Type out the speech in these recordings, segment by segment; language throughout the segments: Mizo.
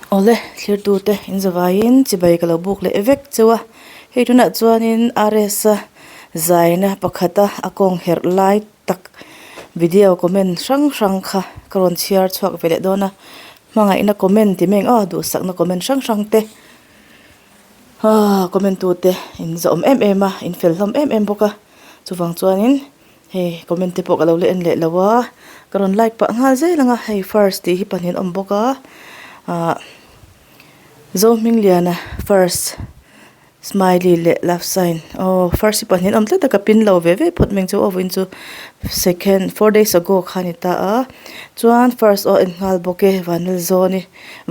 Awle thlirtute in zavaiin chibai ka lo buk leh vek cheu a hei tunah chuanin RS a zaina pakhata a kawng herh lai tak video comment hrang hrang kha ka rawn chhiar chhuak ve leh dawn a hmangaihna comment ti mai ang aw duhsakna comment hrang hrang te aaa comment tute in zawm em em a in fel hlawm em em bawk a chuvang chuanin. Hei comment te pawh ka lo la en leh lo a ka rawn like pah nghal zel ang a hei first tih hi pahnih an awm bawk a ahh Zohmingliana first smiley leh love sign aw first hi pahnih an awm tlat a ka pin lo ve ve phawt mai ang chu aw vawiin chu second four days ago kha a ni ta a chuan first aw en nghal bawk e Vanlalzawni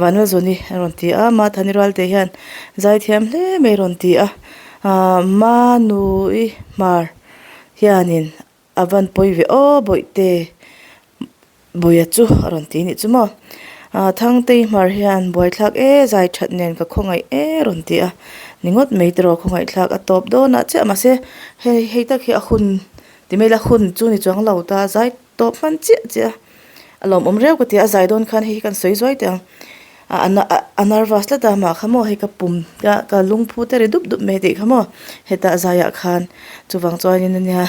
Vanlalzawni a rawn ti a Mathani Rualte hian zaithiam hle mai a rawn ti a ahh Manui Hmar. Hianin a van pawi ve aw bawihte Bawia chu a rawn ti anih chu maw ah Thangtei hmar hian buaithlak e zai that nen ka khawngaih e a rawn ti a ni ngawt mai tiraw khawngaihthlak a tawp dawnah chiah mahse hei hei tak hi a hun ti mai ila hun chu ni chuang lo ta zai tawp hman chiah chiah a. A lawmawm riau ka ti a, a zai dawn khan hei hi kan sawi zuai teh ang. A a nervous tlat a, mah kha maw hei ka pum ka ka lungphu te ri dup dup mai tih kha maw heta a zaiah khan chuvang chuanin ania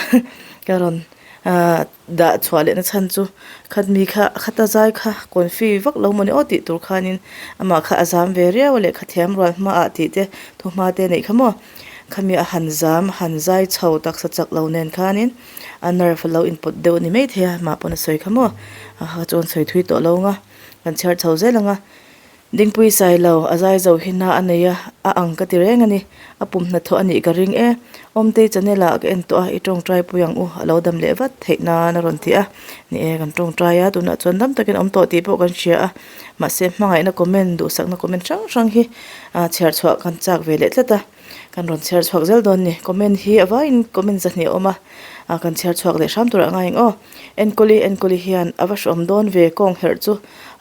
ka rawn ah dah chhuah lehna chhan chu khatmi kha khata zai kha confi vak lo mawni aw tih tur khanin amah kha a zam ve riau a lehkha thiam rual hmaah tih te thuhma te neih kha maw khami a han zam a han zai chho taksa chak lo nen khanin. A nerve a lo inpawt deuh a ni maithei a mah pawn a sawi kha maw a ha chuan sawi thui tawh lo ang a kan chhiar chho zel ang a Dingpui Sailo a zai zo hi na a nei a a ang ka ti reng a ni a pum hnathawh a nih ka ring e Awmtei channel ah ka en tawh a i tawngtai pui ang u a lo dam leh vat theih nan a rawn ti a ni e kan tawngtai a tunah chuan dam takin a awm tawh tih pawh kan hria a mahse hmangaihna comment duhsakna comment hrang hrang hi ah chhiar chhuah kan chak ve leh tlat a. Kan rawn chhiar chhuak zel dawn ni. Comment hi a vaiin comment zahnih a awm a, ah kan chhiar chhuak leh hram turah a ngai ang aw. Enkawli Enkawli hian a va hrawm dawn ve kawng herh chu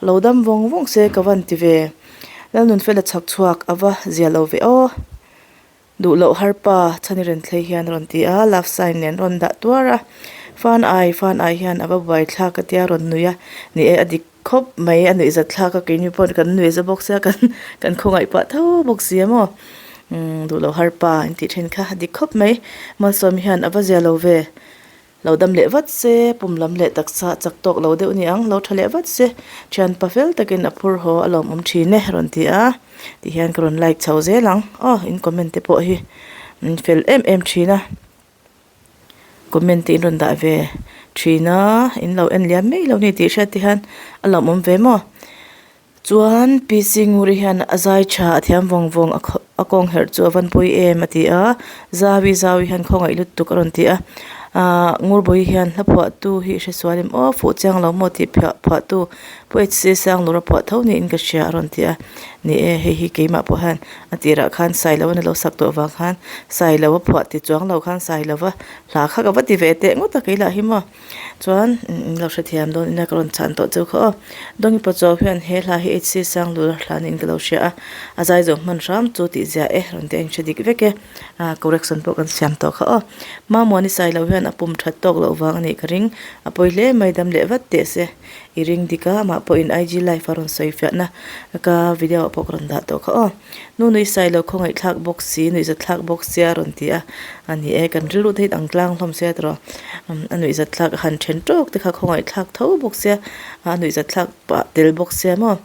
lo dam vawng vawng se ka van ti ve. Lalnunfela chhak chhuak a va zia lo ve aw. Duh loh har pa chhani renthlei hian a rawn ti a, love sign nen rawn dah tuar a. Fan ai Fan ai hian a va buaithlak a tia rawn nui a, ni e a dik. Khawp mai a nuih zat thlak a keini pawh kan nuih za bawk sia kan kan khawngaih pah tho bawk si a maw umm duh lo har pa an tih then kha a dik khawp mai Malsawmi hian a va zia lo ve lo dam leh vat se pum lam leh taksa chak tawk lo deuh a ni ang lo tha leh vat se thianpa fel takin a phur haw a lawmawm thin e a rawn ti a ti hian ka rawn like chho zel ang aw in comment te pawh hi fel em em thin a. Comment te in rawn dah ve thin a, in lo en liam mai lo ni tih hriat te hian a lawmawm ve maw. Chuan PC Nguri hian a zai tha a thiam vawng vawng a a kawng herh chu a van pawi em a ti a, Zawi Zawi hian khawngaih lutuk a rawn ti a, ahh Ngurbawi hian hla phuahtu hi i hresual em aw fuh chiang lo maw tih phiah phuahtu Pu HC Sanglura phuah tho niin ka hria a rawn ti a, ni e hei hi keimah pawh hian a tirah khan Sailoa na lo sak tawh vang khan Sailoa phuah ti chuang lo khan Sailova hla kha ka va ti ve teh ngawt a kei lah hi maw chuan in lo hrethiam dawn ina ka rawn chhan tawh cheu kha aw Dawngi Pachuau hian he hla hi HC Sanglura hla niin ka lo hria a a zai zawh hman hram chu tih zia e rawn ti a inhre dik vek e ah correction pawh kan siam tawh kha aw Mamuani Sailo hian a pum that tawk loh vang a nih ka ring a pawi hle mai dam leh vat teh se. I ring dik a, amah pawhin IG live a rawn sawi fiahna ka video ah pawh ka rawn dah tawh kha aw. Nu nui sai lo khawngaih thlak bawk si, nuihzat thlak bawk sia a rawn ti a, a ni e, kan rilru te hi ang tlang hlawm sia tawh a nuihzat thlak a han then tawk te kha khawngaih thlak tho bawk sia, a nuihzat thlak pah tel bawk sia maw.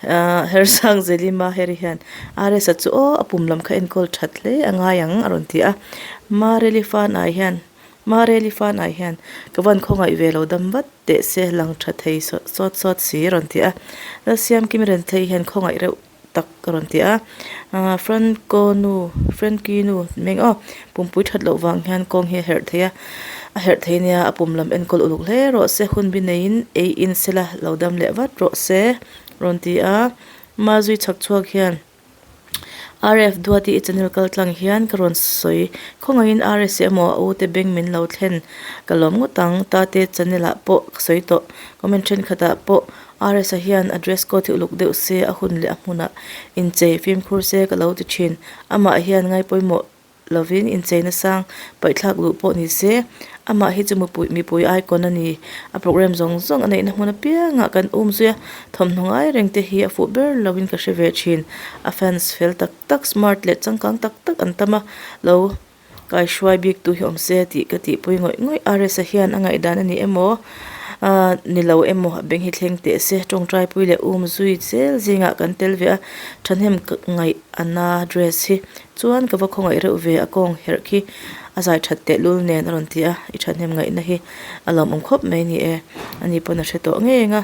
Ahh Hersang Zelima heri hian RS-a chu aw a pum lam kha enkawl that hle a ngai ang a rawn ti a, Mareli Fanai hian Mareli Fanai hian ka van khawngaih ve lo dam vat. Teh se lang tha thei sawt sawt si a rawn ti a, Lalsiamkimi Renthei hian khawngaih reuh tak a rawn ti a, aah Franco nu Frankie nu meng aw pumpui that loh vang hian kawng hi a herh thei a, a herh thei nia a pum lam enkawl uluk hle rawh se hun bi neiin ei in sela lo dam leh vat rawh se rawn ti a, Mazui chhak chhuak hian. RF Duati i channel kal tlang hian ka rawn sawi khawngaihin RS emaw a ute beng min lo thlen ka lawm ngawt ang tate channel ah pawh ka sawi tawh comment thenkhat ah pawh RS a hian a dress code hi uluk deuh se a hun leh a hmunah inchei fimkhur se ka lo ti thin amah hian ngaipawimawh. lovin incheina sang paihthlak duh pawh ni se amah hi chu mipui mipui icon a ni. A programme zawng zawng a neihna hmun apiangah kan um zui a thawmhnaw ngai reng te hi a fuh ber lovin ka hre ve thin. A fans fel tak tak smart leh changkang tak tak an tam a lo Kaihruai bik tu hi awm se tih ka tihpui ngawih ngawih. RS-a hian a ngaihdan a ni emaw aaa ni lo emaw a beng hi thleng teh se. Tawngtaipui leh um zui zel zingah kan tel ve a, thahnem ngaih a na dress hi chuan ka va khawngaih reuh ve a kawng herh khi a zai that teh lul nen a rawn ti a, i thahnem ngaihna hi a lawmawm khawp mai ni e. Ani pawn a hre tawh ngei ang a,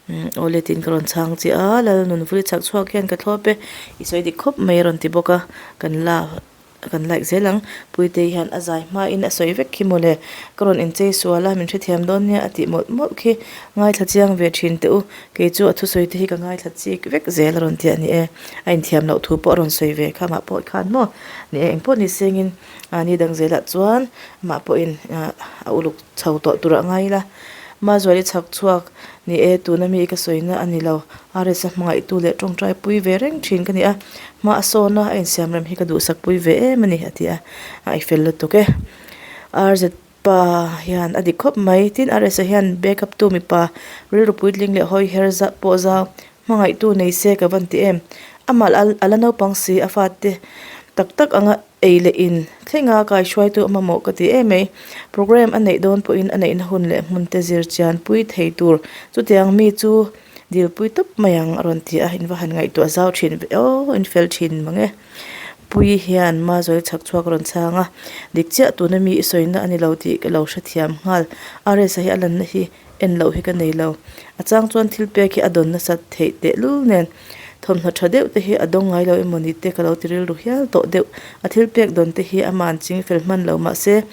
umm awle tiin ka rawn chhang chiah a, Lalnunvui chhak chhuak hian ka thlawp e, i sawi dik khawp mai a rawn ti bawk a, kan la. Kan like zel ang. Puitei hian a zai hmain a sawi vek khi mawle. Ka rawn inchei sual a, min hrethiam dawn nia a tih mawlh mawlh khi. Ngaithla chiang ve thin teh u. Kei chu a thusawi te hi ka ngaithla chik vek zel a rawn ti a ni e. A inthiam loh thu pawh a rawn sawi ve kha amah pawh khan maw. Ni e, engpawh ni sengin ni dang zelah chuan amah pawhin a uluk chho tawh tur a ngai ila. Mazuali chhak chhuak ni e, tuna mi ka sawina a ni lo. RS a hmangaihtu leh tawngtai pui ve reng thin ka ni a, hma a sawn a, a insiam rem hi ka duhsak pui ve em a ni a ti a, a i fel lutuk e. RZ pa hian a dik khawp mai, tin RS a hian backup tu mipa rilru puitling leh hawi her zah pawh zau hmangaihtu nei se ka van ti em. Amah a la naupang si a fate tak tak anga Ei leh in thlenga kaihruaitu a mamawh ka ti em mai. Programme a neih dawn pawhin a neihna hun leh hmun te zir chian pui thei tur chutiang mi chu dilpui tawp mai ang a rawn ti a, in va han ngaihtuah zau thin ve aw, in fel thin mang e. Puii hian Mazawi chhak chhuak a rawn chhang a, dik chiah tuna mi i sawina a ni lo tih ka lo hrethiam nghal. RS-a hi a lanna hi en loh hi ka nei lo. A chang chuan thil pek hi a dawn nasat theih tehlul nen thawmhnaw tha deuh te hi a dawng ngai lo emaw ni te ka lo ti rilru hial tawh deuh. A thil pek dawn te hi aman ching fel hman lo mahse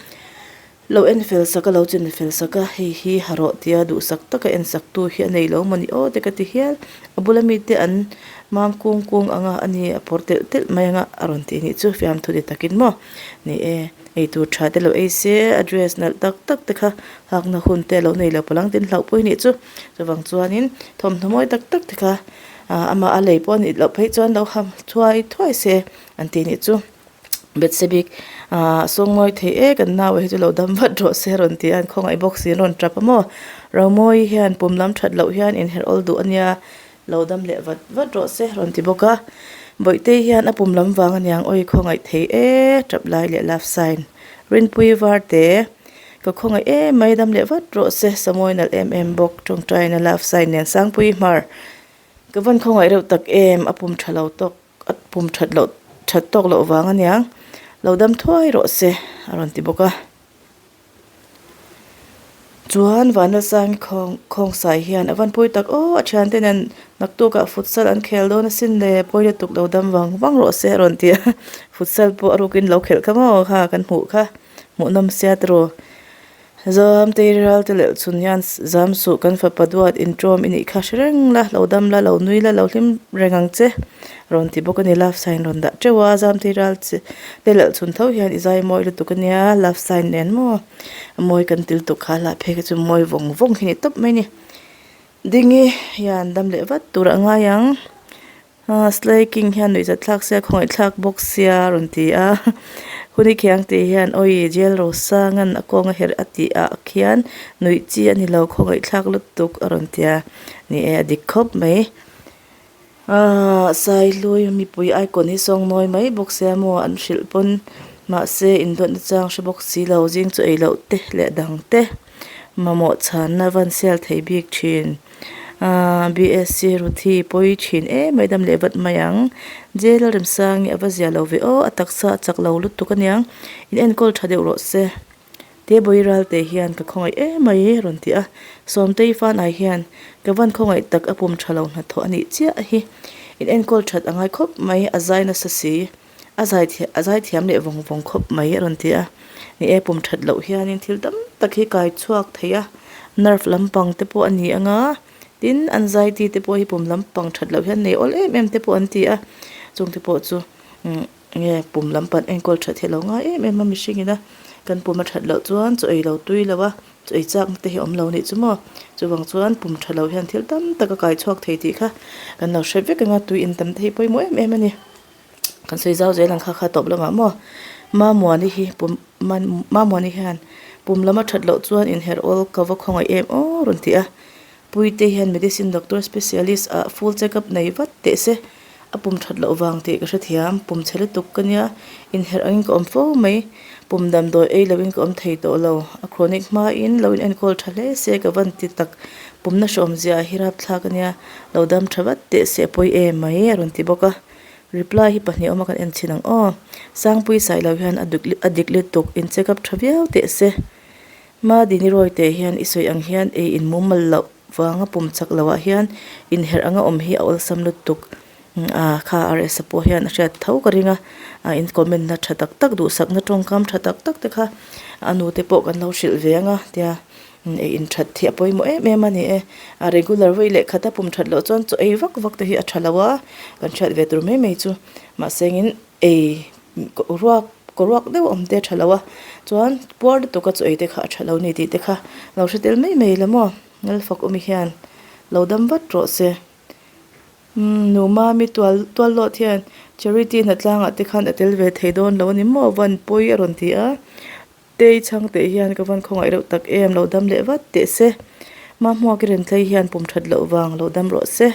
lo en fel sak a lo chin fel sak a hei hi ha rawh tia duhsak taka en sak tu hi a nei lo maw ni aw te ka ti hial. A bula mite an mam kung kung ang a a ni a pawr telh telh mai ang a a rawn tih nih chu fiamthu ti takin maw ni e. Eitur tha te lo ei se a dress nalh tak tak te kha hakna hun te lo nei lo palang tin hlauh pawh hi nih chu chuvang chuanin thawmhnaw mawi tak tak te kha ah amah a lei pawh a nih loh phei chuan lo ha thuai thuai se an tih nih chu betse bik ah sawngmawi thei e kan nau ah hi chu lo dam vat rawh se a rawn ti a an khawngaih bawk si an rawn tap a maw Romawi hian pum lam that loh hian inherh awl duh a nia. Lo dam leh vat vat rawh se rawn ti bawk a, Bawihtei hian a pum lam vang aniang awi khawngaih thei e tap lai leh love sign Rinpui Varte ka khawngaih em mai dam leh vat rawh se Samuai nalh em em bawk tawngtaina love sign nen Sangpui Hmar ka van khawngaih reuh tak em a pum tha lo tawk a pum that loh that tawk loh vang aniang lo dam thuai rawh se a rawn ti bawk a. Chuan Vanlalsangi khawng khawngsai hian a van pawi tak aw a thiante nen naktukah futsal an khel dawn asin le pawi lutuk lo dam vang vang rawh se a rawn ti a futsal pawh a rukin lo khelh kha maw kha kan hmuh kha hmuhnawm sia tiraw Zamtei ral te leh chhun hian zam suh kan fapa duat intawm i nih kha hre reng la lo dam la lo nui la lo hlim reng ang che rawn ti bawk a ni love sign rawn dah teuh a Zamtei ral che te leh chhun tho hian i zai mawi lutuk a nia love sign nen maw a mawi kan ti lutuk kha lah phei kha chu mawi vawng vawng hi a ni tawp mai a ni Dingi hian dam leh vat tur a ngai ang ah slay king hian nuihzat thlak sia khawngaih thlak bawk sia a rawn ti a huni khiang tih hian awi jail rosangan a kawng a herh a tih ah khian nuih chi a ni lo khawngaih thlak lutuk a rawn ti a ni e a dik khawp mai. Aaa Saihlui mipui icon hi sawng nawi mai bawk sia maw an hrilh pawn mahse indawtna chang hre bawk si lo zing chu ei loh te leh dang te mamawh chhanna van sial thei bik thin aaa bsc Ruthi pawi thin em mai dam leh vat mai ang jail a remsang hi a va zia lo ve aw a taksa a chak lo lutuk aniang in enkawl tha deuh rawh se. Te bawi ralte hian ka khawngaih em mai rawn ti a, Sawmtei fanai hian ka van khawngaih tak a pum tha lo hnathawh a nih chiah hi. In enkawl that a ngai khawp mai, a zai nasa si, a zai a zai thiam leh vawng vawng khawp mai a rawn ti a. Ni e, pum that loh hianin thil tam tak hi kai chhuak thei a, nerve lampang te pawh a ni anga, tin anxiety te pawh hi pum lampang that loh hian nei awl em em te pawh an ti a, chungte pawh chu umm. Nge pum lam pan enkawl that hi a lo ngai em em a mihring ina kan pum a that loh chuan chaw ei lo tui lo a chaw ei chak na te hi a awm lo nih chu maw chuvang chuan pum tha lo hian thil tam tak a kai chhuak thei tih kha kan lo hre vek ang a tui in tam te hi pawimawh em em a ni. Kan sawi zau zel ang kha kha tawp lamah maw Mamuani hi pum Mamuani hian pum lama that loh chuan inherh awl ka va khawngaih em aw rawn ti a. Puite hian medicine doctor specialist ah full check up nei vat teh se a pum that loh vang tih ka hrethiam pum chhe lutuk ka nia inherh angin ka awm fo mai pum damdawi ei loin ka awm thei tawh lo a chronic hmain lo in enkawl tha hle se ka van ti tak pumna hrawm zia hi rapthlak a nia lo dam tha vat teh se a pawi em mai a rawn ti bawk a. Reply hi pahnih awm a kan en chhin ang aw. Sangpui Sailo hian a duk a dik lutuk in check up tha viau teh se. Madini Rawite hian i sawi ang hian ei in mumal loh vanga pum chak loh ah hian inherh anga awm hi a awlsam lutuk a kha RS a pawh hian a hriat tho ka ring a a in comment na tha tak tak duhsakna tawngkam tha tak tak te kha a nu te pawh kan lo hrilh ve ang a tia Ei in that hi a pawimawh em em a ni e. A regular vawi leh khat a pum that loh chuan chaw ei vak vak te hi a tha lo a, kan hriat ve tur mai mai chu. Mahse engin ei ruak kaw ruak deuh a awm te a tha lo a, chuan puar lutuk a chaw ei te kha a tha lo ni tih te kha lo hre tel mai mai la maw. Ngalfak awmi hian lo dam vat rawh se. Umm nu mami tual tual lawt hian charity hnatlangah te khan a tel ve thei dawn lo a ni maw van pawi a rawn ti a. Tei chhang teh hian ka van khawngaih reuh tak em, lo dam leh vat teh se. Mahmuak i rem tlei hian pum that loh vang lo dam rawh se.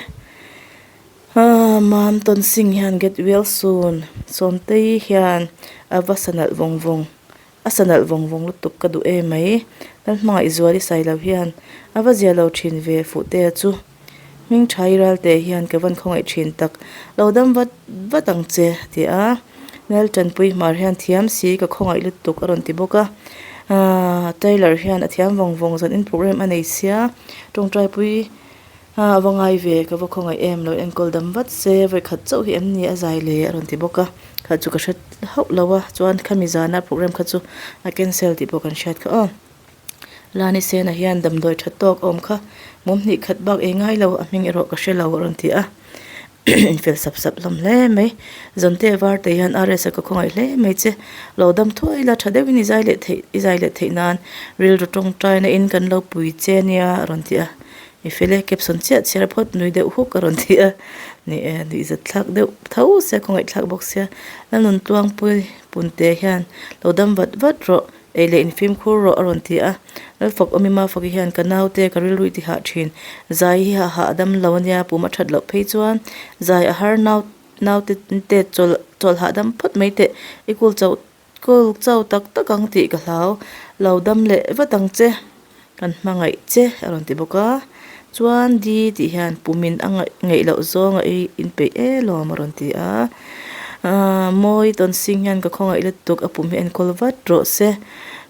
Aaa Mam tawn sing hian get well soon. Sawmtei hian a va sa nalh vawng vawng, a sa nalh vawng vawng lutuk ka duh em mai. Lalhmangaih zual i sai lo hian a va zia lo thin ve Fuhtea chu. Hming tha i ral teh hian ka van khawngaih thin tak, lo dam vat vat ang che a ti a. Nel Tanpui hmar hian thiam si ka khawngaih lutuk a rawn ti bawk a. Aaa Taylor hian a thiam vawng vawng zan in program a nei sia, tawngtaipui a va ngai ve ka va khawngaih em lo enkawl dam vat se vawikhat chauh hi em ni a zai le a rawn ti bawk a. Kha chu ka hre hauh lo a, chuan khami zana program kha chu a cancel tih pawh kan hriat kha aw. Lani Sena hian damdawi tha tawk a awm kha, mum hnih khat bak ei ngai lo, a hming erawh ka hre lo a rawn ti a, infel sap sap hlawm hle mai. Zawngte varte hian RS a ka khawngaih hle mai che, lo dam thuai la tha deuhin i zai leh theih i zai leh theih nan rilru tawngtaina in kan lo pui che nia a rawn ti a, i fel e caption chiah chhiar phawt nui deuh huk a rawn ti a, ni e nuihzat thlak deuh tho sia khawngaih thlak bawk sia, Lalnuntluangpui Punte hian lo dam vat vat rawh. Ei leh infimkhur rawh a rawn ti a. Lalfak awmi Mafaki hian ka naute ka rilru i ti hah thin. Zai hi hah hah a dam lo ania, pum a that loh phei chuan zai a har nau naute te chawlh chawlh hahdam phawt mai teh i kul chauh kul chau tak tak ang tih ka hlau. Lo dam leh vat ang che kan hmangaih che a rawn ti bawk a. Chuan di tih hian pumin a ngaih ngeih loh zawng a ei inpeih e lawm a rawn ti a. Aaa mawi tawn sing hian ka khawngaih lutuk a pum hi enkawl vat rawh se.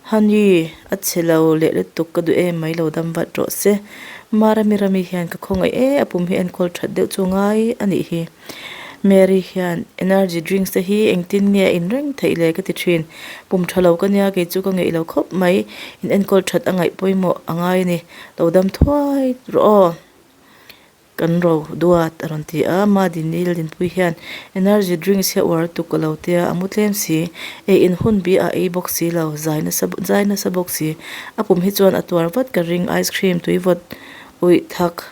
Honey a chhe lo leh lutuk ka duh em mai lo dam vat rawh se. Marami rami hian ka khawngaih e a pum hi enkawl that deuh chu ngai a nih hi. Mary hian energy drinks te hi engtin nge a in reng theih le ka ti thin. Pum tha lo ka nia kei chu ka ngeih lo khawp mai. In enkawl that a ngaih pawimawh a ngai a ni. Lo dam thuai rawh aw. Kan ro duat a rawn ti a, Madini Laldinpui hian energy drinks hi a uar tuk ka lo tia, a mu tlem si. Ei in hun bi a ei bawk si lo, zai nasa zai nasa bawk si. A pum hi chuan a tuar vat ka ring, ice cream tui vawt uih thak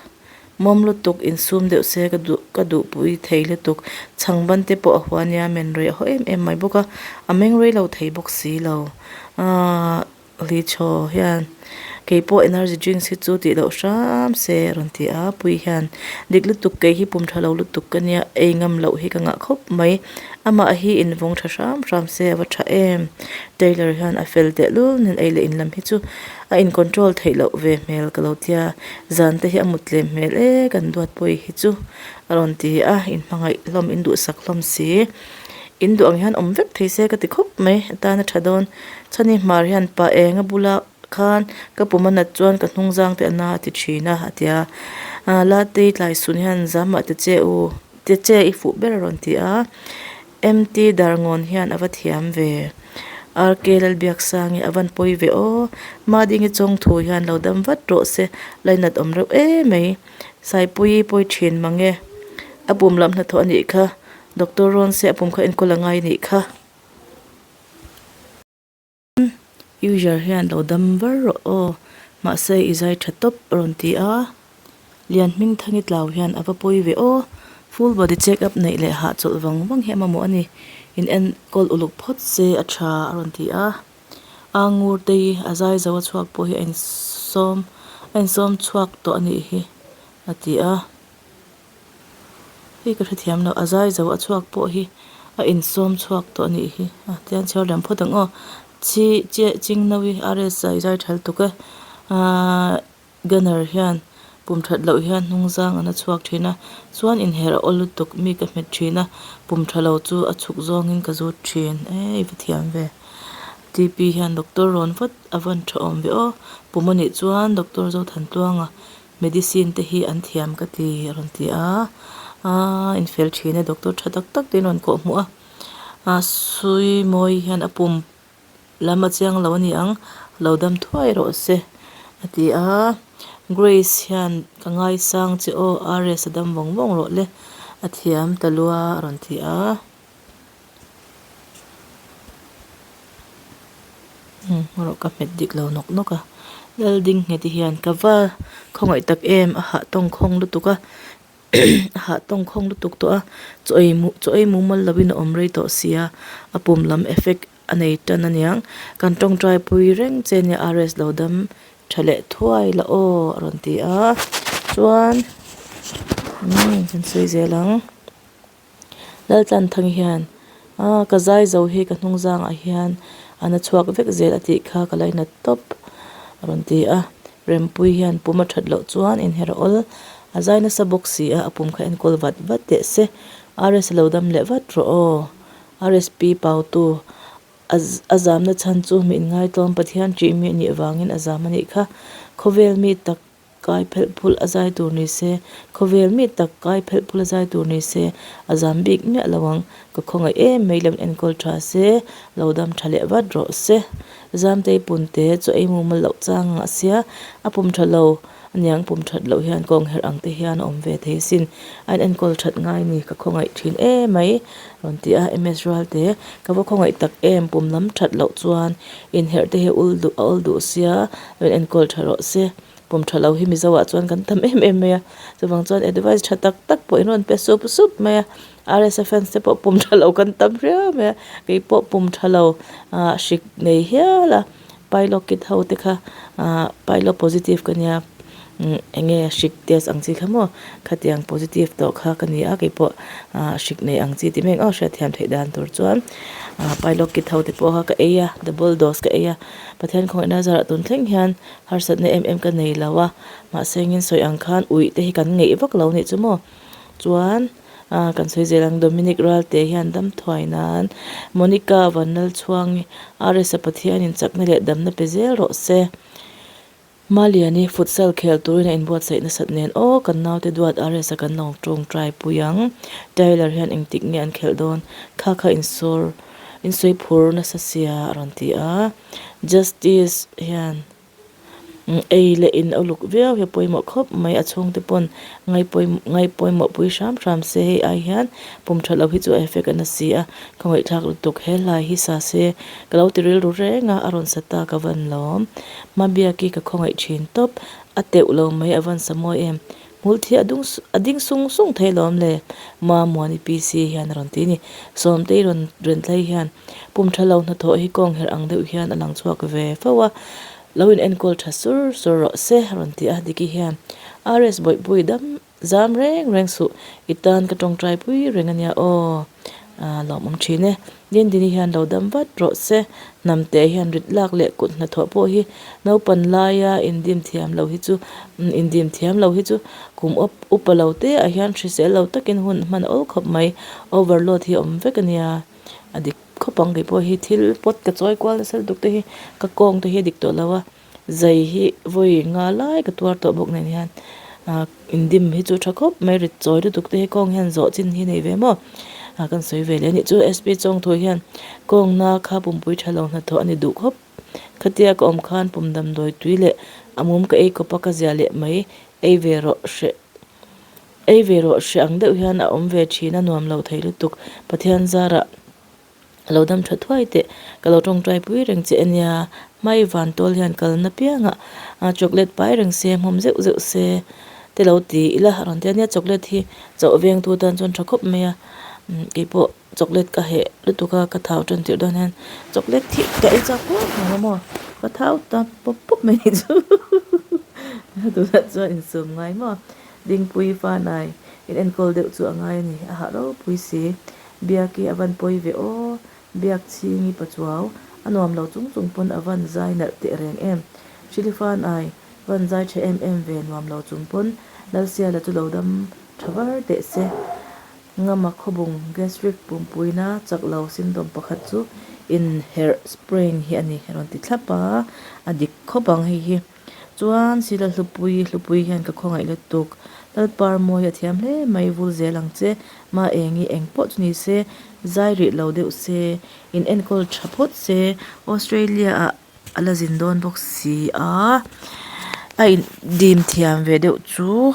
mawm lutuk insum deuh se ka duh ka duhpui thei lutuk. Chhang ban te pawh a hua nia men rei a haw em em mai bawk a, a meng rei lo thei bawk si lo. Aaa. Lichaw hian kei pawh energy drinks hi chu tih loh hram se a rawn ti a, Puii hian dik lutuk kei hi pum tha lo lutuk ka nia ei ngam loh hi ka ngah khawp mai amah hi invawng tha hram hram se a va tha em Taylor hian a fel tehlul nen ei leh in lam hi chu a in control theih loh ve hmel ka lo tia zan te hi a mut tlem hmel e kan duat pawh hi chu a rawn ti a inhmangaih hlawm induhsak hlawm si. In duh ang hian awm vek thei se ka ti khawp mai a tan a tha dawn. Chhani hmar hian pa eng a bula khan ka pum a nat chuan ka hnung zang te a na a ti thin a a ti a. Aaa Latei tlai sun hian zamah ti che u ti che i fuh ber a rawn ti a. MT Darngawn hian a va thiam ve. RK Lalbiaksangi a van pawi ve aw. Madingi chawngthu hian lo dam vat rawh se lainat awm reuh em mai. Saipuii pawi thin mang e. A pum lam hnathawh a nih kha. Doctor rawn se a pum kha enkawl a ngai nih kha. User hian lo dam var rawh aw mahse i zai tha tawp a rawn ti a. Lian hming thangi tlau hian a va pawi ve aw. Full body check up neih leh hahchawlh vang vang hi a mamawh a ni. In enkawl uluk phawt se a tha a rawn ti a. A ngur te hi a zai zo a chhuak pawh hi a insawm a insawm chhuak tawh a nih hi a ti a. Hei ka hrethiam lo a zai zo a chhuak pawh hi a insawm chhuak tawh a nih hi a tiang chhiar liam phawt ang aw. Chi chiah chingnawi RS a i zai tha lutuk e ahh. Gunner hian pum that loh hian hnung zang an a chhuak thin a chuan inherh a awl lutuk mi ka hmet thin a pum tha lo chu a chhuk zawngin ka zut thin eii va thiam ve T P hian doctor rawn vat a van tha awm ve aw pum a nih chuan doctor Zothantluanga medicine te hi an thiam ka ti a rawn ti a aaa infel thin e doctor tha tak tak te in rawn kawh hmuh a a sui mawi hian a pum. Lam a chiang lo a ni ang, lo dam thuai rawh se a ti a. Grace hian ka ngaisang che aw RS a dam vawng vawng rawh le a thiam ta lua a rawn ti a. Umm rawh ka hmet dik lo nawk nawk a. Laldingngheti hian ka va khawngaih tak em a hah tawngkhawng lutuk a. A hah tawngkhawng lutuk tawh a, chaw ei mu chaw ei mumal lovin a awm rei tawh sia, a pum lam effect a nei tan aniang. Kan tawngtai pui reng che nia RS lo dam tha leh thuai la aw a rawn ti a, chuan umm kan sawi zel ang. Laltlanthang hian aaa ka zai zo hi ka hnung zangah hian a na chhuak vek zel a tih kha ka lainat tawp a rawn ti a. Rempui hian pum a that loh chuan inher a awl a zai nasa bawk si a, a pum kha enkawl vat vat teh se. RS a lo dam leh vat rawh aw. RSP pautu a a zamna chhan chu mi inngaitawm Pathian ṭih mi anih vangin a zam a nih kha. Khawvel mi tak. Kai phelh phulh a zai tur ni se, khawvel mi tak kai phelh phulh a zai tur ni se, a zam bik miah lo ang. Ka khawngaih em mai lem enkawl tha se, lo dam tha leh vat rawh se. Zamtei punte chu ei mumal loh chang ang a sia, a pum tha lo aniang pum that loh hian kawng herh ang te hian a awm ve thei sin. A in enkawl that ngai ni ka khawngaih thin em mai rawn ti a, MS Rualte ka va khawngaih tak em pum lam that loh chuan inherh te hi a ul duh a awl duh sia, rawn enkawl tha rawh se. Pum tha lo hi Mizo ah chuan kan tam em em mai a, chuvang chuan advice tha tak tak pawh in rawn pe sup sup mai a, RSA fans te pawh pum tha lo kan tam riau mai a, kei pawh pum tha lo ah hrik nei hial a, pilot kit ho te kha ah pilot positive ka nia umm eng nge hrik test ang chi kha maw khatiang positive tawh kha ka ni a kei pawh ah hrik nei ang chi tih mai ang aw hriatthiam theih dan tur chuan ah pilot kit ho te pawh kha ka ei a double dose ka ei a Pathian khawngaihna zarah tun thleng hian harsatna em em ka nei lo a, mahse engin sawi ang khan uih te hi kan ngeih vak lo nih chu maw? Chuan ah kan sawi zel ang Dominic Ralte hian dam thuai nan Monica Vanlalchhuangi RS-a Pathianin chakna leh damna pe zel rawh se. Maliani futsal khel turin a inbuatsaih nasat nen aw kan naute duat RS-a kan lo tawngtai pui ang. Tyler hian engtik nge an khelh dawn? Kha kha insawr insawi phur nasa sia a rawn ti a. Justice hian ei leh in a uluk viau hi a pawimawh khawp mai a chhungte pawn ngai pawimawh pui hram hram se hei ai hian pum tha lo hi chu a effect a na si a ka ngaihthlak lutuk he hlai hi sa se ka lo ti rilru reng a a rawn sa ta ka van lawm hmabiaki ka khawngaih thin tawp a teuh lo mai a van sa mawi em Hmul thi a dung a ding sung sung thei alawm le, Mamuani PC hian a rawn ti a ni. Sawmtei rawn ren thlei hian pum tha lo hnathawh hi kawng herh ang deuh hian a lang chhuak ve fo a, lo in enkawl tha sur sur rawh se a rawn ti a, Diki hian RS Bawihpui dam zam reng reng suh, i tan ka tawngtai pui reng a nia aw, a lawmawm thin e. Dindini hian lo dam vat rawh se, hnamte hian rit lak leh kut hnathawh pawh hi naupan laia indim thiam lo hi chu indim thiam lo hi chu kum up upa lo te ah hian hrisel lo takin hun hman awl khawp mai, overload hi a awm vek a nia, a dik khawp ang kei pawh hi thil pawt ka chawi kual nasa lutuk te hi ka kawng te hi a dik tawh lo a. Zai hi vawi nga lai ka tuar tawh bawk nen hian ah indim hi chu tha khawp mai rit chawi lutuk te hi kawng hian zawh chin hi nei ve maw ah kan sawi ve leh a nih chu SP Chawngthu hian kawngna kha pumpui tha lo hnathawh a ni duh khawp khatia ka awm khan pum damdawi tui leh a mum ka ei kawp a ka zia leh mai ei ve rawh hreh ei ve rawh hreh ang deuh hian a awm ve thin a nuam lo thei lutuk Pathian zarah. A lo dam tha thuai teh, ka lo tawngtai pui reng che ania, hmai van tawl hian kalna piangah chocolate pai reng se, hmawm zeuh zeuh se. te lo ti ila a rawn ti a nia chocolate hi chauh veng tu tan chuan tha khawp mai a keipawh chocolate ka heh lutuk a ka thau tan tirh dawn hian chocolate hi ka ei chak khawp mai a maw ka thau ta pawp pawp mai ni chu tunah chuan insum ngai maw dingpui fanai in enkawl deuh chu a ngai a ni a hah ropui si biaki a van pawi ve aw. Biak chhingi pachuau a nuam lo chung chung pawn a van zai nalh teh reng em. Hrilifa'n ai van zai tha em em ve nuam lo chung pawn Lalsiala chu lo dam tha var teh se. Ngama khawbung gastric pumpuina chak lo symptom pakhat chu inherh sprain hi a ni a rawn ti thlap a, a dik khawp ang hei hi. Chuan Sila Hlupui, Hlupui hian ka khawngaih lutuk. Lalpar mawi a thiam hle mai vul zel ang che. Ma engi eng pawh chu ni se, zai rih lo deuh se, in enkawl tha phawt se, Australia ah a la zin dawn bawk si a, a in dim thiam ve deuh chu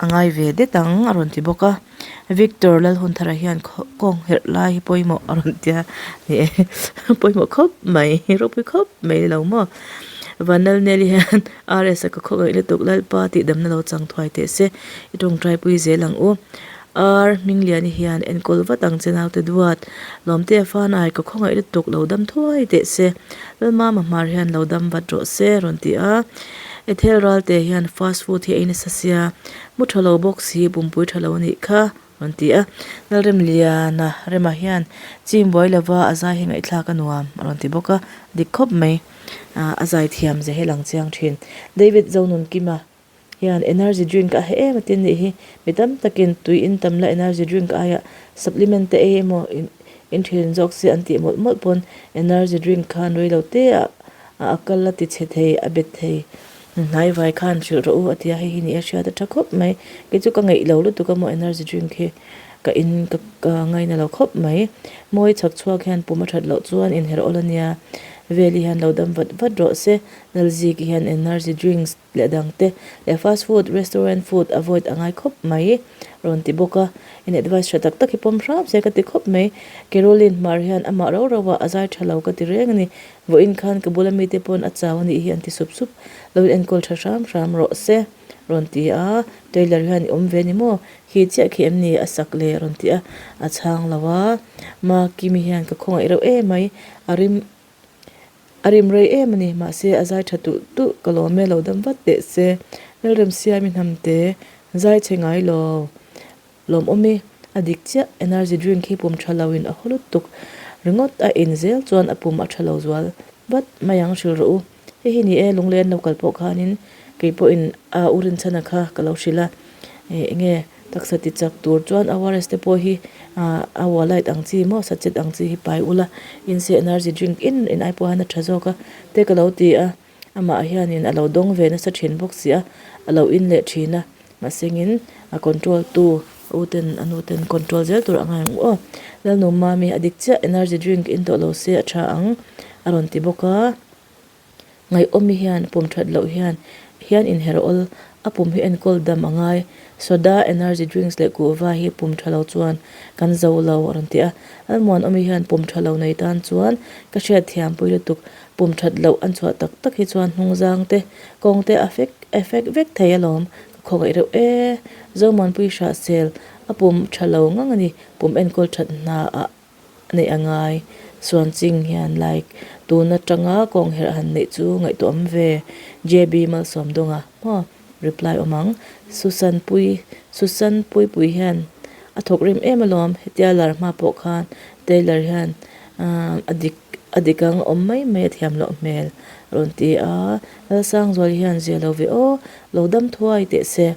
a ngai ve det ang a rawn ti bawk a. Victor Lalhunthara hian kawng herh lai hi pawimawh a rawn ti a, ni e pawimawh khawp mai ropui khawp mai ni lo maw. Vanlalneli hian RS a ka khawngaih lutuk Lalpa tih damna lo chang thuai teh se i tawngtai pui zel ang u. R Hmingliani hian enkawl vat ang che naute duat Lawmtea fanai ka khawngaih lutuk lo dam thuai teh se Lalmama hmar hian lo dam vat rawh se a rawn ti a. Ethel Ralte hian fast food hi a ei nasa sia Mu tha lo bawk si, pumpui tha lo a nih kha, rawn ti a. Lalremliana Rema hian chim buai lova a zai hi ngaihthlak a nuam, a rawn ti bawk a, dik khawp mai. A zai thiam ze hi lang chiang thin. David Zonunkima hian energy drink a heh em a tin nih hi. Mi tam takin tui in tam la energy drink aiah supplement te ei emaw in thin zawk se an tih mawlh mawlh pawn energy drink khan rei lo te ah a kal a ti chhe thei, a bet thei. Hnai vai khan hrilh rawh u a ti a, hei hi ni a hriat a tha khawp mai. Kei chu ka ngeih lo lutuk a maw energy drink hi ka in ka ngaina lo khawp mai. Mawi chhak chhuak hian pum a that loh chuan inherh awl a nia. Veli hian lo dam vat vat rawh se. Nalzik hian energy drinks leh dang te leh fast food, restaurant food avoid a ngai khawp mai rawn ti bawk a. In advice tha tak tak hi pawm hram se ka ti khawp mai. Caroline Hmar hian amah rau rau ah a zai tha lo ka ti reng a ni. Vawiin khan ka bula mite pawn a chau a nih hi an ti sup sup, lo in enkawl tha hram hram rawh se rawn ti a, Taylor hian i awm ve ni maw? Khi chiah khi em ni a sak le rawn ti a, a chhang lo a, Ma Kimi hian ka khawngaih reuh em mai, a rim a rim rei em a ni, mahse a zai tha tulh tulh ka lawm e lo dam vat teh se, Lalremsiami hnamte zai chhe ngai lo. Lawmawm i, a dik chiah, energy drink hi pum tha lo in a haw lutuk ringawt a in zel chuan a pum a tha lo zual vat mai ang hrilh rawh u. Hei hi ni e, Lunglei an lo kal pawh khanin kei pawhin a u Rinchhana kha ka lo hrilh a, enge taksa ti chak tur chuan ORS te pawh hi a walite ang chi maw sachet ang chi hi pai ula in se energy drink in in ai pawh hian a tha zawk a te ka lo ti a. Amah hianin a lo dawng ve nasa thin bawk si a, a lo in leh thin a, mahsengin a control tu a u ten a nu ten control zel tur a ngai ang aw. Lalnu Mami a dik chiah energy drink in tawh lo se a tha ang a rawn ti bawk a, Ngaihawmi hian pum that loh hian hian inher awl a pum hi enkawl dam a ngai, soda, energy drinks leh kuhva hi pum tha lo chuan kan zo lo a rawn ti a, Lalmuanawmi hian pum tha lo nei tan chuan ka hriatthiampui lutuk Pum that loh an chhuah tak tak hi chuan hnungzang te, kawng te a fek effect vek thei alawm, ka khawngaih reuh e. Zomuanpui Hrahsel, a pum tha lo ngang a ni, pum enkawl that hna ah neih a ngai. Suanching hian like tun atanga kawng herh han neih chu ngaihtuah awm ve. JB Malsawmdawnga maw reply awm ang. Susan Pui, Susan Puipui hian a thawk rim em alawm, hetia lar hma pawh khan Taylor hian a dik A dik ang awm mai mai a thiam loh hmel a rawn ti a, Lalsangzual hian zia lo ve aw, lo dam thuai teh se.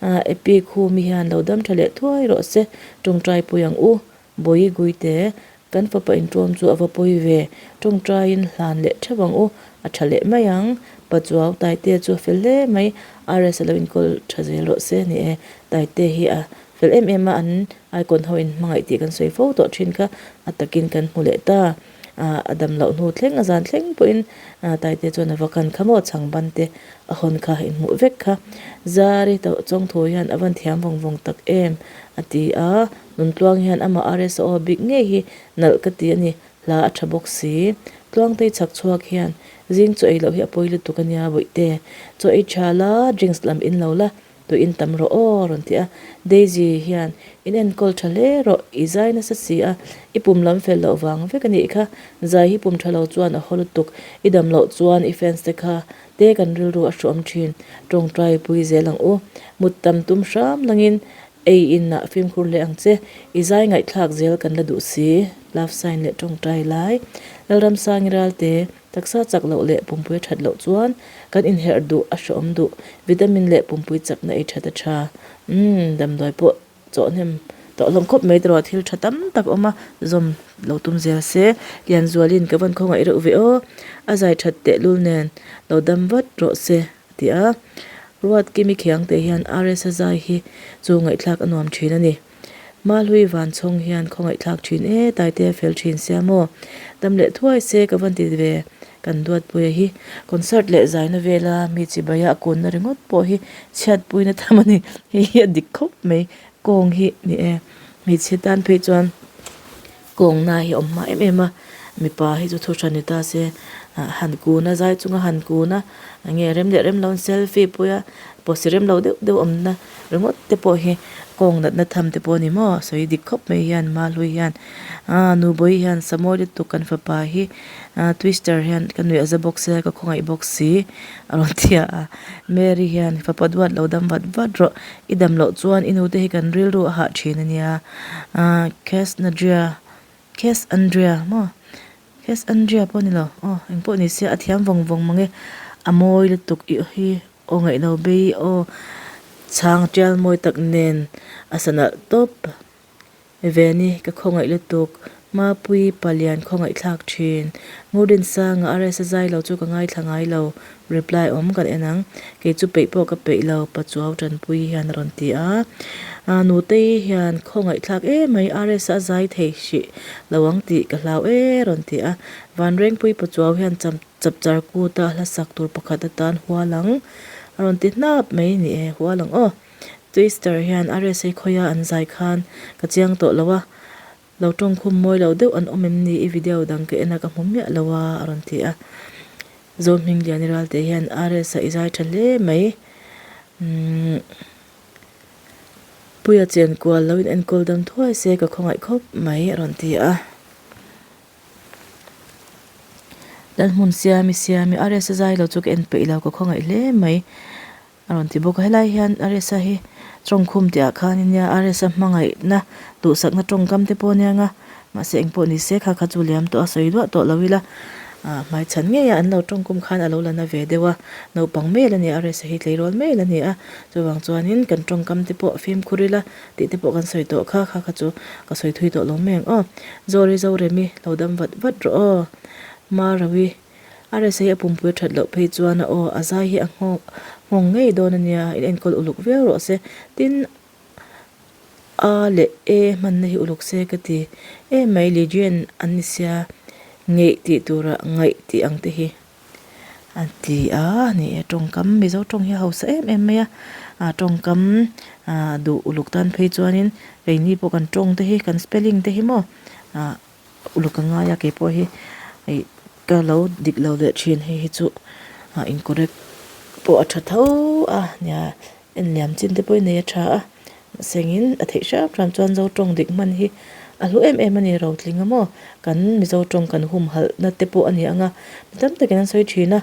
Epi Khumi hian lo dam tha leh thuai rawh se, tawngtai pui ang u. Bawi Guite, kan fapa intuam chu a va pawi ve, tawngtaiin hlan leh theuh ang u, a tha leh mai ang. Pachuau Taitea chu a fel hle mai, RS a lo inkawl tha zel rawh se ni e, Taitea hi a Fel em em a an icon ho in hmangaih tih kan sawi fo tawh thin kha a takin kan hmu leh ta. A dam loh hnu thleng a zan thleng pawhin Taite chuan a va kan kha maw chhang ban te a hawn kha in hmuh vek kha. Zari tawh chawngthu hian a van thiam vawng vawng tak em a ti a, Nuntluang hian amah RSO bik ngei hi nalh ka ti a ni, hla a tha bawk si. Tluangtei chhak chhuak hian zing chaw ei loh hi a pawi lutuk a nia bawihte. Chaw ei tha la, drinks lam in lo la. Tuiin tam rawh aw a rawn ti a. Daisy hian, In enkawl tha hle rawh, i zai nasa si a, i pum lam fel loh vang vek a nih kha. Zai hi pum tha lo chuan a haw lutuk, i dam loh chuan i fans te kha te kan rilru a hruam thin. Tawngtai pui zel ang u. Mut tam tum hram langin ei inah fimkhur hle ang che. I zai ngaihthlak zel kan la duh si. Love sign leh tawngtai lai. Lalramsangi Ralte. Taksa chak loh leh pumpui a that loh chuan kan inherh duh a hreawm duh. Vitamin leh pumpui chakna ei that a tha. Umm, damdawi pawh chawh hnem tawh hlawm khawp mai tawh thil tha tam tak a awm a, zawm lo tum zel se. Lianzualin ka van khawngaih reuh ve aw, a zai that tehlul nen lo dam vat rawh se a ti a. Ruatkimi Khiangte hian RS a zai hi chu ngaihthlak a nuam thin a ni. Mahlui van chhawng hian khawngaihthlak thin e, Taitea fel thin sia maw? Dam leh thuai se ka van ti ve, kan Duatpuia hi concert leh zaina vela mi chibaia a kunna ringawt pawh hi chhiatpuina tham a ni, hei hi a dik khawp mai, kawng hi ni e, hmeichhe tan phei chuan kawng na hi a awm hma em em a, mipa hi chu thu hran ni ta se, han kun a zai chunga han kun a, enge rem leh rem lo an selfie pui a, pawhsi rem lo deuh deuh awmna ringawt te pawh hi kawng natna tham te pawh a ni maw, sawi dik khawp mai hian Mahlui hian ah Nubawi hian Samuel lutuk kan fapa hi ah twister hian ka nuih a za bawk sia ka khawngaih bawk si a rawn ti a, Mary hian fapa duat lo dam vat vat rawh i dam loh chuan i nute hi kan rilru a hah thin a nia. Ahh Cass Nadria Cass Andrea maw Cass Andrea pawh a ni lo aw eng pawh ni se a thiam vawng vawng mang e a mawi lutuk i hi aw ngaih lo bei aw chhang tial mawi tak nen a sa nalh tawp ve ni ka khawngaih lutuk Mapui palian khawngaih thlak thin Ngurdinsanga RS a zai lo chu ka ngaithla ngai lo Reply awm kan en ang. Kei chu peih pawh ka peih lo, Pachuau Tanpui hian a rawn ti a. Nutei hian khawngaihthlak em mai, RS a zai thei hrih lo ang tih ka hlau e a rawn ti a. Vanrengpui Pachuau hian chapchar kut a hla sak tur pakhat atan hual ang a rawn ti hnap mai ni e, hual ang aw. Twister hian RS hi khawia an zai khan ka chiang tawh lo a. Lo tawngkhum mawi lo deuh an awm em ni i video dang ka en a ka hmu miah lo a a rawn ti a. Zohmingliani Ralte hian RS a i zai tha hle mai. Umm Puia chen kual lo in enkawl dam thuai se ka khawngaih khawp mai a rawn ti a. Lalhmun Siami Siami RS a zai lo chu ka en peih lo ka khawngaih hle mai. A rawn ti bawk a, helai hian Aresa hi tawngkhum tih ah khan nia Aresa hmangaihna duhsakna tawngkam te pawh a nia nga mahse engpawh ni se kha kha chu liam tawh a sawi duah tawh lo ila ah hmaichhan ngei a an lo tawngkum khan a lo la na ve deuh a naupang mel a ni a Aresa hi tleirawl mel a ni a chuvang chuanin kan tawngkam te pawh fimkhur ila tih te pawh kan sawi tawh kha kha kha chu ka sawi thui tawh lo mai ang aw Zawri Zoremi lo dam vat vat rawh aw Marawi. A rsa hi a pumpui a that loh phei chuan a aw a zai hi a nghawng nghawng ngei dawn a nia, in enkawl uluk viau rawh se. Tin, A leh E hmanna hi uluk se ka ti em mai, Legion an ni sia, ngeih tih turah ngaih tih ang te hi a ti a ni e. Tawngkam, Mizo tawng hi a hausa em em mai a, a tawngkam duh uluk tan phei chuanin keini pawh kan tawng te hi kan spelling te hi maw ah Uluk a ngai a keipawh hi ih ka lo dik lo leh thin hei hi chu ah incorrect pawh a tha tho a nia en liam chin te pawh i nei a tha a mahse engin a theih hram hram chuan zo tawng dik hman hi a hlu em em a ni rotling a maw kan mizo tawng kan humhalh na te pawh a ni ang a mi tam takin an sawi thin a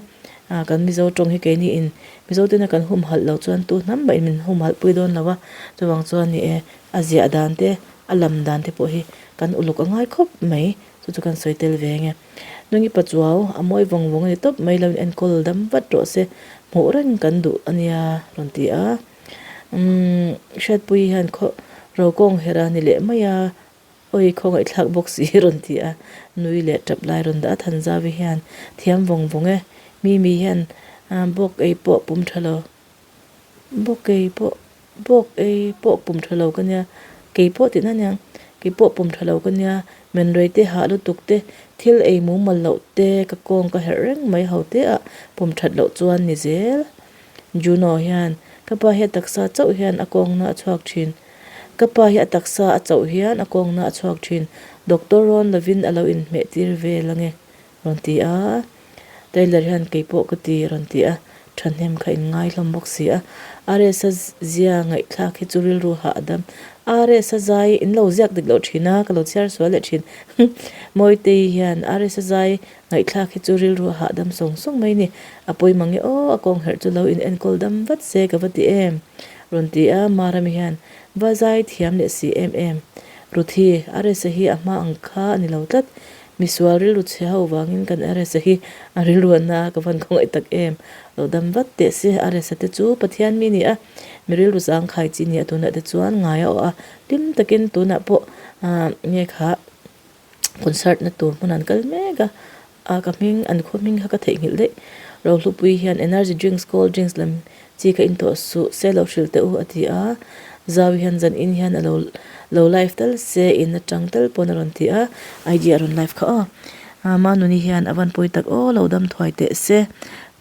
ah kan mizo tawng hi keini in mizo tena kan humhalh loh chuan tu hnam mah in min humhalh pui dawn lo a chuvang chuan ni e a ziah dan te a lam dan te pawh hi Kan uluk a ngai khawp mai, chu chu kan sawi tel ve ange. Nungi Pachuau, a mawi vawng vawng a ni tawp mai lo in enkawl dam vat rawh se, hmuh reng kan duh a nia rawn ti a. Umm, Hriatpuii hian khaw Rokawng herh a ni leh mai a, awi khawngaihthlak bawk si rawn ti a, nui leh tap lai rawn dah a Thanzavi hian thiam vawng vawng e, Mimi hian bawk ei pawh pum tha lo. Bawk ei pawh bawk ei pawh pum tha lo ka nia kei pawh tihna aniang kei pawh pum tha lo ka nia menrei te hah lutuk te thil ei mumal loh te ka kawng ka herh reng mai ho te ah pum that loh chuan ni zel Juno hian ka pa hi a taksa chauh hian a kawngna a chhuak thin ka pa hi a taksa a chauh hian a kawngna a chhuak thin doctor rawn lovin a lo inhmeh tir vel ange. Rawn ti a, Taylor hian kei pawh ka ti a rawn ti a. Thahnem kha in ngai hlawm bawk si a. RS-a zia ngaihthlak hi chu rilru hah a dam. RS-a zai in lo ziak dik loh thin a, ka lo chhiar sual leh thin. Mawitei hian RS-a zai ngaihthlak hi chu rilru a hahdam sawng sawng mai ni. A pawi mang e aw, a kawng herh chu lo in enkawl dam vat se ka va ti em? Rawn ti a, Marami hian va zai thiam leh si em em. Ruthi, RS-a hi a hma ang kha a ni lo tlat. Misual rilru chhe ho vangin kan Aresa hi a rilru a na ka van khawngaih tak em. Lo dam vat teh se, Aresa te chu Pathian mi ni a, mi rilru zangkhai chi ni a tunah te chuan ngai a awh a, hlim takin tunah pawh nge kha concert na tur hmun an kal mek a, a ka hming an khaw hming kha ka theihnghilh daih. Rohlupui hian energy drinks, cold drinks lam chi kha in tawh suh se lo hrilh teh u a ti a, Zau hian zan in hian a lo lo live tal se in atang tal pawn a rawn ti a, IG a rawn live kha aw. Manuni hian a van pawi tak aw lo dam thuai teh se,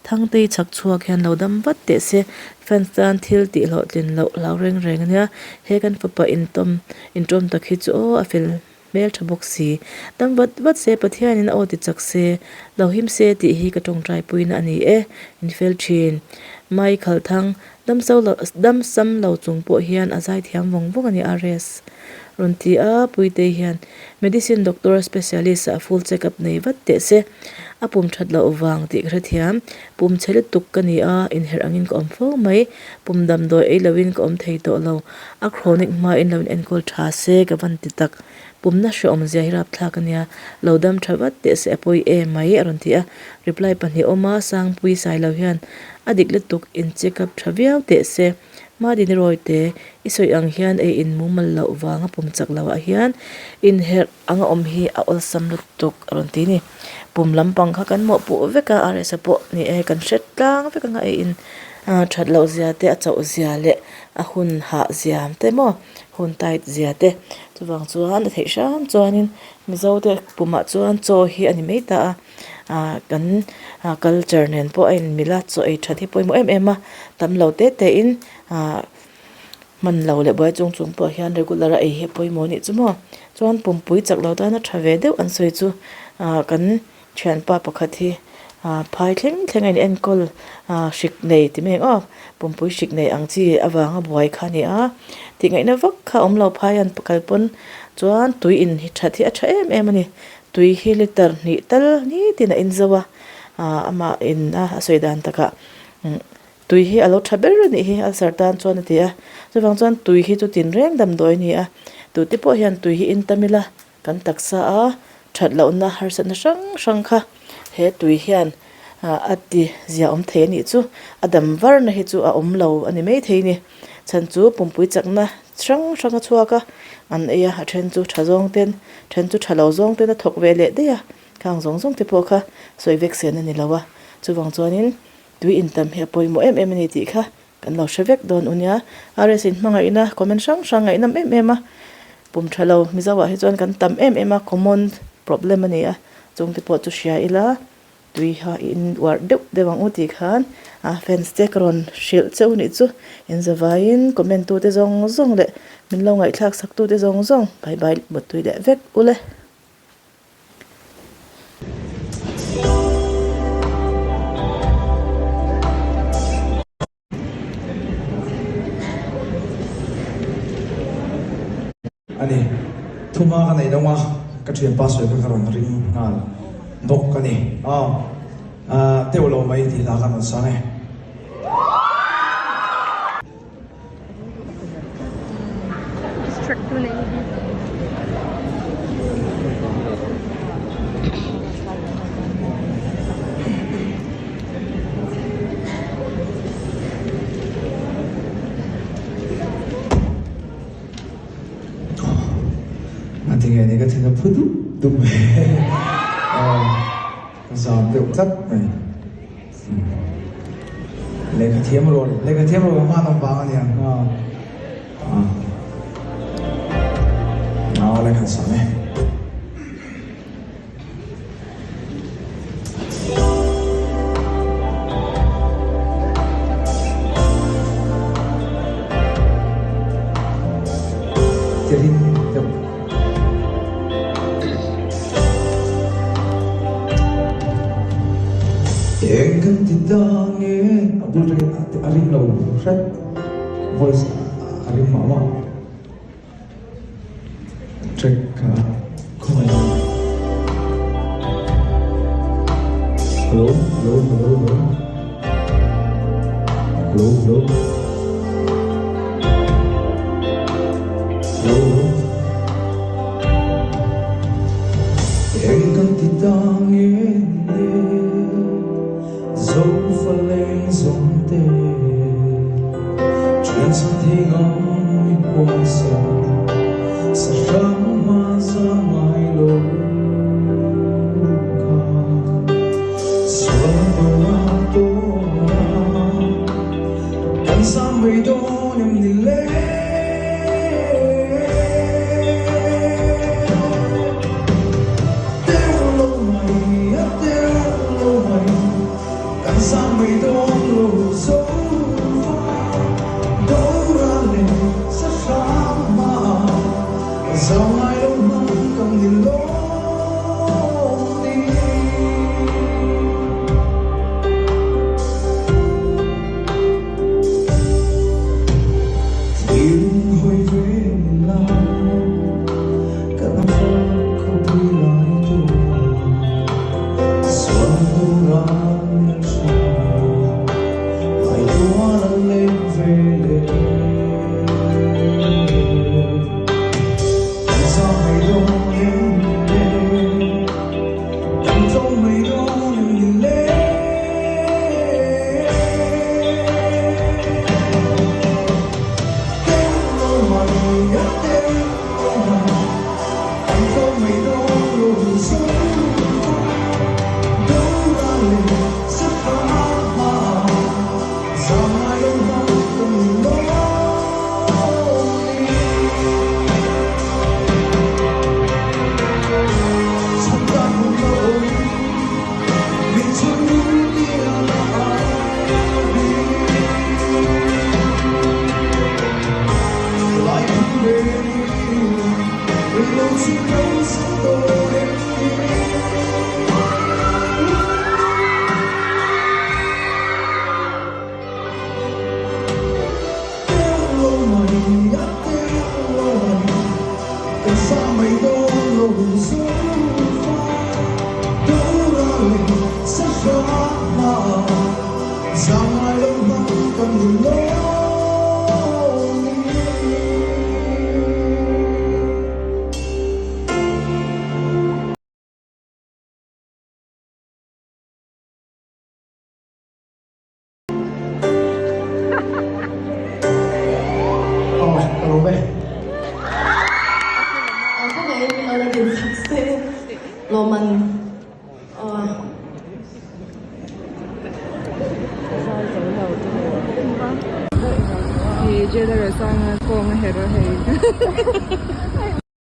Thangtei chhak chhuak hian lo dam vat teh se, fans tan thil tih hlawhtlin loh hlau reng reng a nia, he kan fapa intawm intawm tak hi chu aw a fel hmel tha bawk si. Dam vat vat se Pathianin a aw ti chak se, lo him se tih hi ka tawngtai puina a ni e, in fel thin. Mai Khalthang, dam so lo dam sam lo chung pawh hian a zai thiam vawng vawng a ni RS rawn ti a, Puitei hian Medicine Doctor Specialist ah full check up nei vat teh se, a pum that loh vang tih ka hrethiam, pum chhe lutuk ka ni a, inherh angin ka awm fo mai, pum damdawi ei loin ka awm thei tawh lo. A chronic hmain lo in enkawl tha se ka van ti tak. Pumna hreawm zia hi rapthlak a nia. Lo dam tha vat teh se a pawi em mai a rawn ti a. Reply pahnih awm a, Sangpui sai lo hian a dik lutuk in check up tha viau teh se. Madini Rawite, i sawi ang hian ei in mumal loh vanga pum chak loh ah hian inherh anga awm hi a awlsam lutuk a rawn ti a ni. Pum lampang kha kan mawhpuh vek a, RS-a pawh ni e kan hre tlang vek anga ei in that loh zia te a chauh zia leh a hun hah zia te maw hun tight zia te chuvang chuan a theih hram chuanin Mizo te pumah chuan chaw hi a ni mai ta a ah kan culture nen pawh a inmil a chaw ei that hi pawimawh em em a tam lo te te in ah hman lo leh buai chung chung pawh hian regular a ei hi a pawimawh a nih chu maw chuan pumpui chak lo tana tha ve deuh an sawi chu ah kan Thianpa pakhat hi phai thleng thleng a in enkawl hrik nei ti mai ang aw pumpui hrik nei ang chi avanga buai kha a ni a tih ngaihna vak kha a awm lo phai an kal pawn chuan tui in hi that hi a tha em em a ni tui hi liter hnih tal nitin a in zo a amah in a sawi dan takah tui hi a lo tha ber a nih hi ulcer tan chuan a ti a chuvang chuan tui hi chu tinreng damdawi a ni a tute pawh hian tui hi in tam ila. Kan taksa a that lohna harsatna hrang hrang kha he tui hian a ti zia awm thei a nih chu a dam varna hi chu a awm lo a ni mai thei a ni. Chhan chu pumpui chakna hrang hrang a chhuak a, an ei a, a then chu tha zawng ten then chu tha lo zawng ten a thawk ve leh daih a, khang zawng zawng te pawh kha sawi vek sen a ni lo a, chuvang chuanin tui intam hi a pawimawh em em a ni tih kha Kan lo hre vek dawn u nia. RS in hmangaihna comment hrang hrang ngaihnawm em em a, pum tha lo Mizo ah hi chuan kan tam em em a, common problem a ni a, chung te pawh chu hria ila tui ha in uar deuh deuh ang u tih khan a fans te ka rawn hrilh che u nih chu in zavaiin comment tu te zawng zawng leh min lo ngaihthlak sak tu te zawng zawng bye bye mutui leh vek u le. A ni. Thuma ka nei lo a, ka thianpa sawi kha ka rawn ring nghal bawk a ni. Aw, deuh lo mai tih hla khan rawn sang e. A ti nge ni ka thin a phu dup dup mai ka zam deuh tlat mai. Lehkha thiam rual lehkha thiam rual hma nawm vang a nia a lehkha sang e. Tirin deuh. Eng kan ti ta nge? bul tangin a ring lo hret voice a ring mah mah track kha khawngaih in hello hello hello hello hello hello hello hello Eng kan ti ta nge le Zofa leng zawng te Thian chhan thei ngai huaisa Sa hrang hma za ngai lo kha Sual dawr a tawn a Kan zam mai dawn em ni le Teu lo mai a teu lo mai Kan zam mai dawn lo zo va Dora leh sa hrang hma Zau ngai lo hmang kan ni lawm ni. Thil hawi ve la kan fak khawpui lai tura Sual tura la tha Lai tual an leng ve le Kan zam mai dawn em ni le Kan tlawm mai dawn em ni le. Aw, ka lo ve. Aw, ka ngaih in min lo la din sak se. Lawman.